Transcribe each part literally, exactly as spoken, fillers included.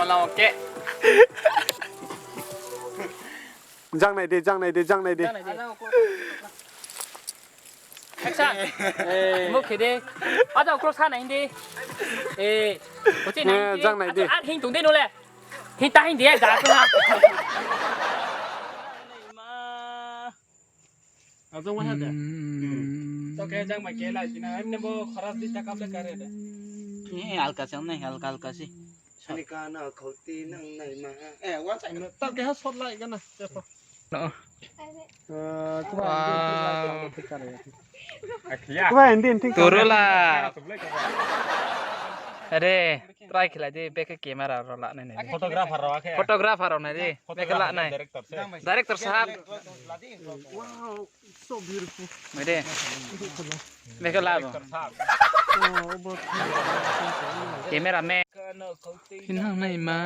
Oke. Jang nai di, jang nai di, jang nai di. Action. Mo khe de. Ada close ha nai di. Eh. Kochi nai di. Jang nai di. Ar hing tong de no le. Hing ta hing di, ja ko ha. Ajong wa ha de. Tao khe jang ma khe lai sina, em ne bo kharas di ta kam le kare de. Eh, halka se, halka, halka se. Ani ka na khauti nang nai ma. Eh, wa sa. Tao khe ha shot lai ka na. Chepo. No. Kuba hindi, hindi, hindi. Turu la. Are, try khe lai di, beke camera rao la nai nai. Photographer rao akhe. Photographer rao nai di, beke la nai. Director se. Director sahab. Wow, so beautiful. Mai di. Beke la bo. Director sahab. Camera man. Hinang nai ma.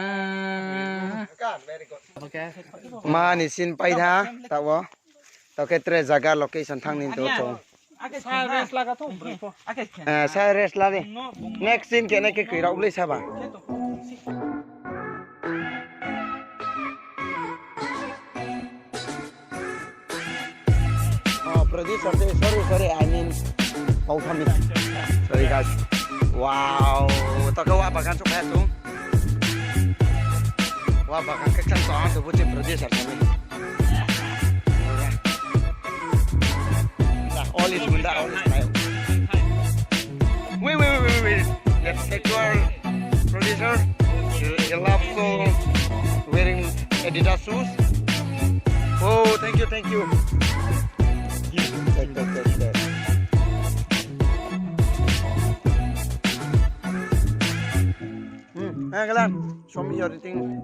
Ma ni scene pai tha, tao wo. Tao khe tre zaga location thanng ni tong chung. Eh, sa rest la di. Next scene khe nai khe koi rao ble saba. Oh, producer se, sorry, sorry, I mean, Pautami. Sorry, guys. Wow, tao khe wa bagan chukha chung. Wa bagan khe chang tong, ang to buchi producer sami. All is good, all is fine. Wait, wait, wait, wait, wait. Let's take our producer. He, he loves so wearing Adidas shoes. Oh, thank you, thank you. Take, take, take, take. Hmm, eh, kelan. Somi yo riting.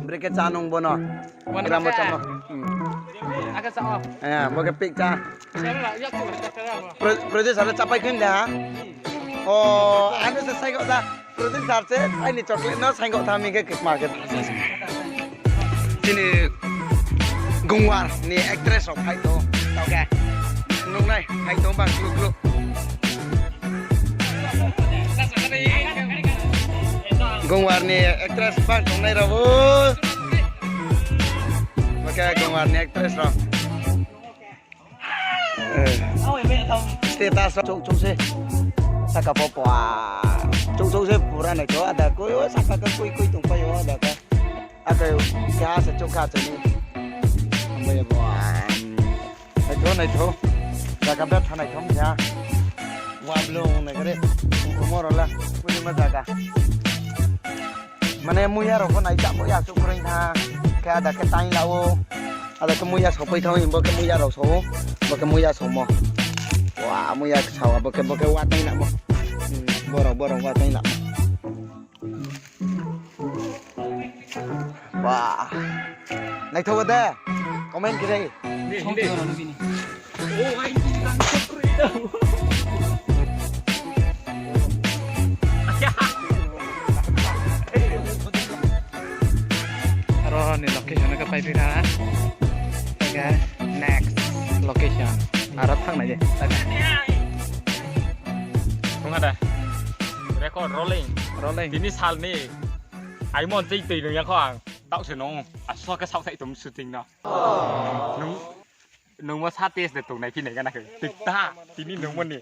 Brekhe chá nung bono. Gram bo chá mo. Ake chá o. Eh, bo khe pik chá. Pro-, producer le chápai khin da. O, ano se saingkho da. Producer se aini chocolate no saingkho tha mi khe kma khe. Chini Gungwar ni actress rok phai tong. Tao khe. Nung nai, phai tong bang klu klu. Gungwar ni actress bang tongnai rao bo. Bo khe Gungwar ni actress rao. Eh. Status rao chouh chouh se. Saka pho pua. Chouh chouh se pura naitho ada koi o saka khe koi koi tongpai o ada khe. Ake kha se chouh kha chini. Hambai bo. Naitho, naitho. Jaga betha naitho ya. Wa blung nai kare. Omo rao la. Purima jaga. Mane muiya rao pho nai chamo ya suh kroi ha. Khe ada khe taing la o. Ada khe muiya sopai thang bo khe muiya rao so o. Bo khe muiya somo. Wa muiya sao bo khe, bo khe wa taing lamo. Hmm, borok, borok wa taing lamo. Wah. Naithogo de. Comment khe dei. Aro ni location khe pai phi na. Oke, next location. Aro thang nai de. Tong ha da. Record rolling. Rolling. Tini sal ni. Aimon chei tui nung ya kho ang. Taoh se nung. Aso khe saoh thai tum shooting no. Nung, nung mo sa test de tong nai phi nai gana khe. Tik ta. Tini nung mo ni.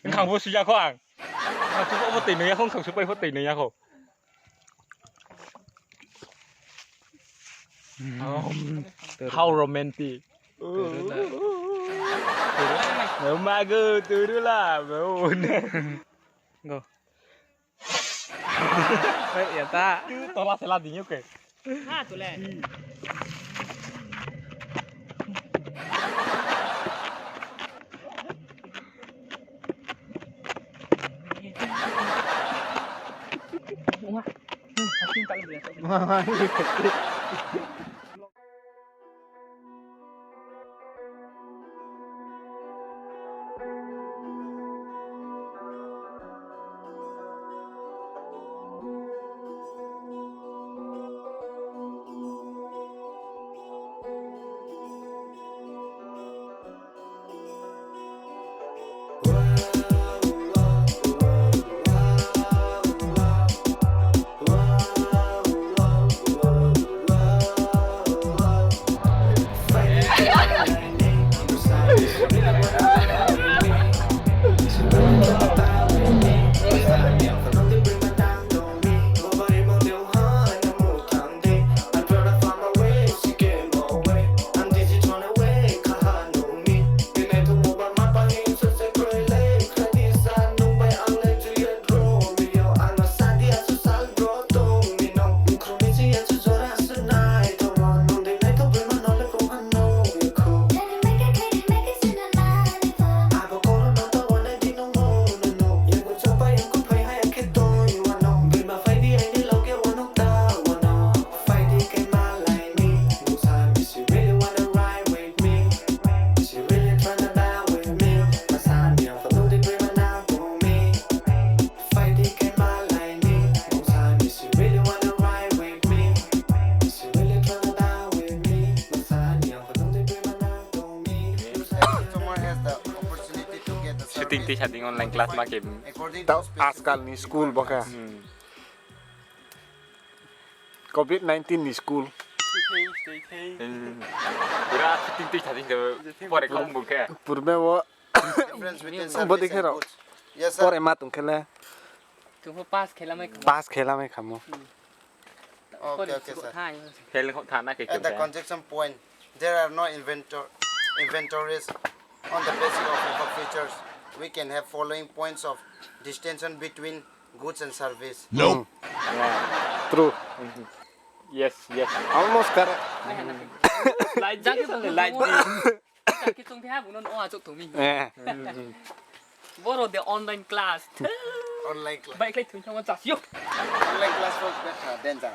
Nkhang bo su ya kho ang. Nkhang su bo tui nung ya kho, nkhang su pai bo tui nung ya kho. How romantic. Mago, turu la, mago. Go. Hei, ya ta. Tu tola sela ding yo ke. Ha, tu le. Ting tei sa ding online class ma khe. According to tau specific ajkal ni school bo khe. Hmm. Covid nineteen ni school. Hmm. Pura ting tei sa ding khe pore kha bo khe. Purbe wo Difference between service and goods. Yes, sir. Pore ma tong khe le. Tong pho pass khe lamai kha. Pass khe lamai kha mo. Hmm. Okay, okay, sir. Fail kho tha na khe. At the conjunction point, there are no inventor-, inventories. On the basis of above features, we can have following points of distinction between goods and service. No. Hmm. Yeah. True. Yes, yes. Almost correct. Like this, like this. Khe chung khe ha bung no no achouh tong mi. Eh. Boro de online class. Online class. Bai khlai thung thang ma chas yo. Online class pho betha danger.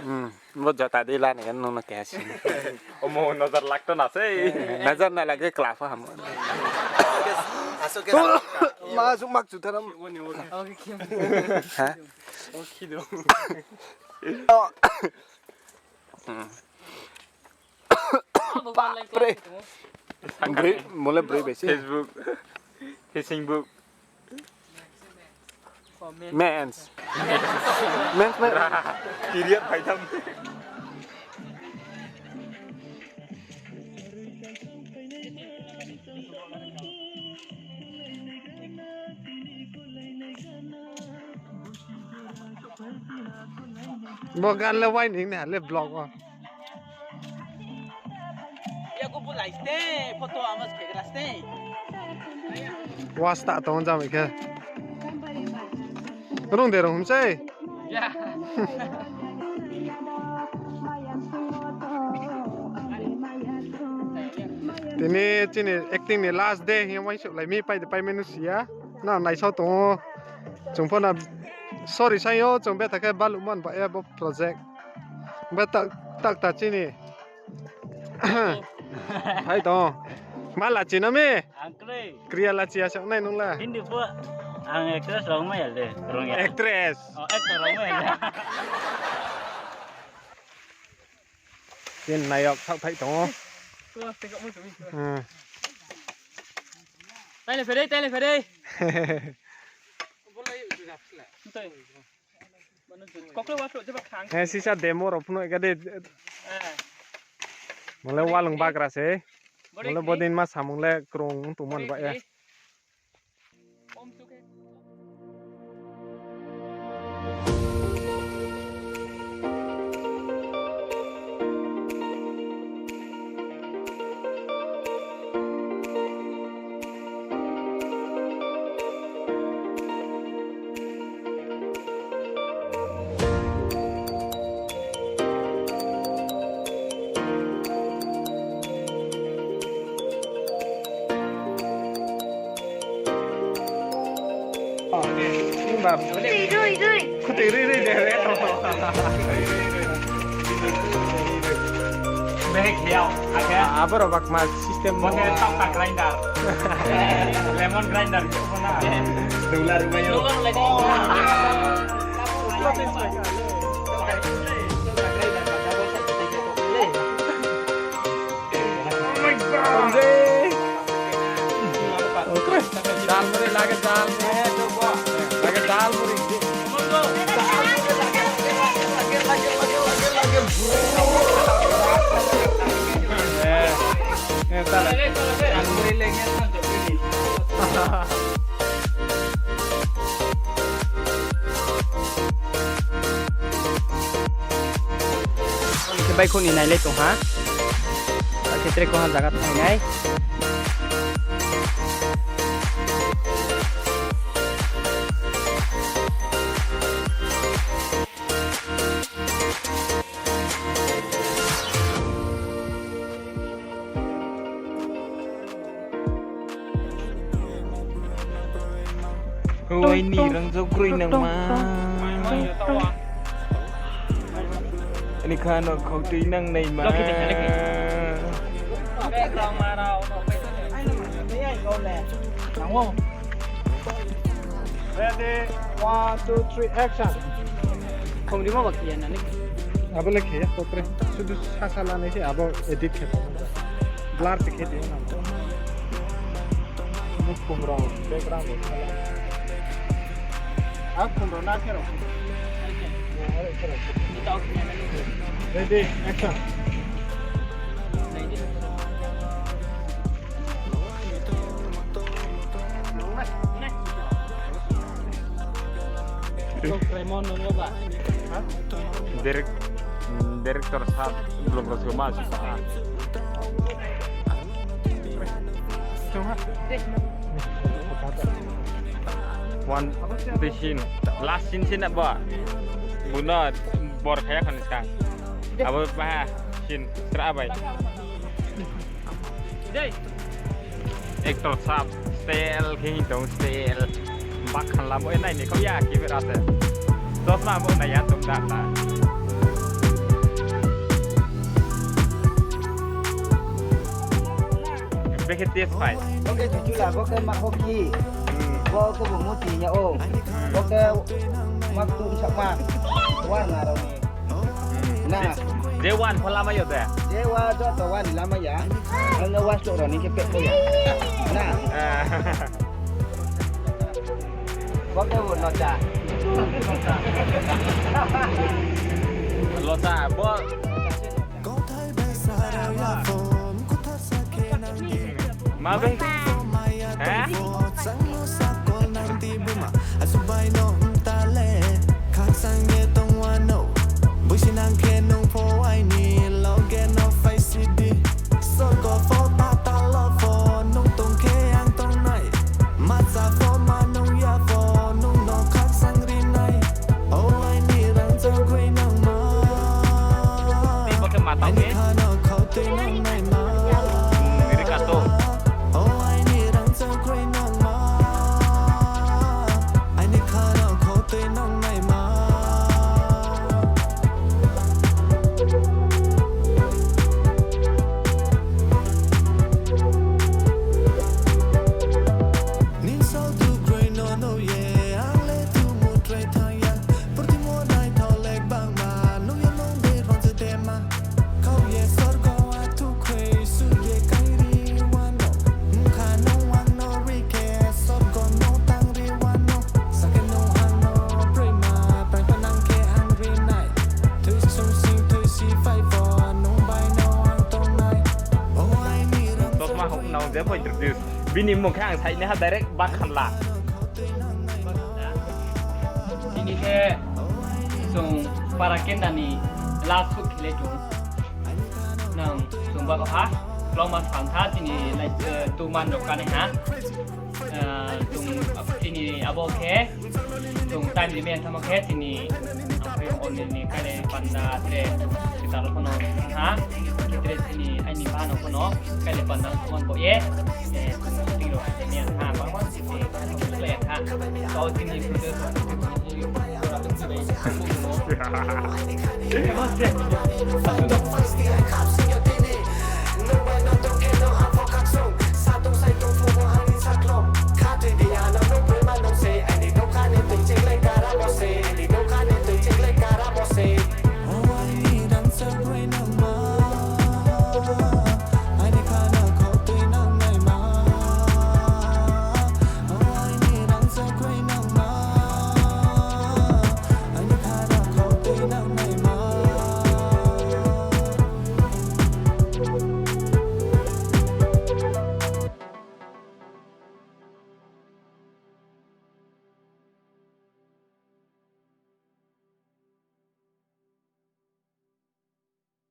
Hmm. Bo jota de la ni kan no na khe ha si. Omo nazar lagto na sei. Nazar na lage class pho ham. Aso ke ma suk mak chu tharam. Okay, okay. Ha? Okay do. Oh. Hmm. Bapre. Broi, mole broi bai se. Facebook. Facebook. Mens. Mens, mens. Period phai tham. Bo gan le wai ning na le vlog o. Wa sta tong jam khe. Rung de rung sei. Tini chini acting ni last day hing ye uaingsouhlai mi pai de pai menu si ya. Na naisao tong ou. Chung pho na sorry sai yo, chung betha khe baluh man ba ya bo project. Be tak, tak ta chini. Phai tong. Ma lachi na mi? Ang kroi. Kriya lachi ya sak nai nung la. Hindi pho ang actress rong mai ya de. Rong ya. Actress. Oh, actor rong mai ya de. Tin nayok thak phai tong ou. Ko, tengok mo tumi. Hmm. Taile phere, taile phere. Ntoi. He, sisa demo rao phnuh kha de. Mole walung bagra se. Mole bodin ma samung le krung tongmo ni ba ye. Khutui rui rui de re. Behek hiao, akhe. Abo rao bakma system. Bo khe tokta grinder. Lemon grinder khe bo na. Dula rumayo. Oh my God. Jal muri lage, jal muri. Lage jal muri. Eh, eh, tala. Khe baihkhouh ni nailai tong ha. Akhe tre ko ha zaga thangnai. Waini rangzag kroi nangma. Ani kha no khautui nang naima. Ready, one, two, three, action. Khomrima ba khiya na ni? Abo le khiya, kopre. Sudu sasa lanai se, abo edit khe. Blur se khe tong na. Mukhum rao background rao khala. Akhum rao na khe rao. Ready, action. Direct, director sahab, belum rasa ma sih. One, the scene. Last scene sih na ba. Buno bor khaya khan skang. Abo ba scene. Tra bai. Actor sahab, style khe hing tong, style. Bakhan lamo e nai ni kau ya ki berate. Chosma bo nai ya tong da ta. Bekhe test pai. Bo khe chuchula, bo khe ma hoki. Hmm. Bo khe bo muti ya o. Hmm. Bo khe ma tung sakma. Warna rao ni. Hmm. Na. Je one pho lamai yo de. Je wa joto one lamai ya. Ang no wa stok rao ni khe pek ko ya. Na. Ah. Bo khe bo locha. Locha, bo. Ma bai? He? Bo khe matang ni. Rika to. Chosma hok nang je bo introduce. Bini mung khe ang sai naiha direct Bakhanla. Tini khe chung para kenda ni last shoot khelai tong. Nang chung ba ha, kloma sangtha tini lai, eh, tuman rao kanai ha. Eh, chung tini abo khe, chung time limit thamo khe tini, ang khe on ni kailai panda tre, kita rao pho no ha, tre tini aini ba no pho no kailai panda on bo ye, eh, chung shooting rao ni ha, ba ba, eh, play ha. Kau tini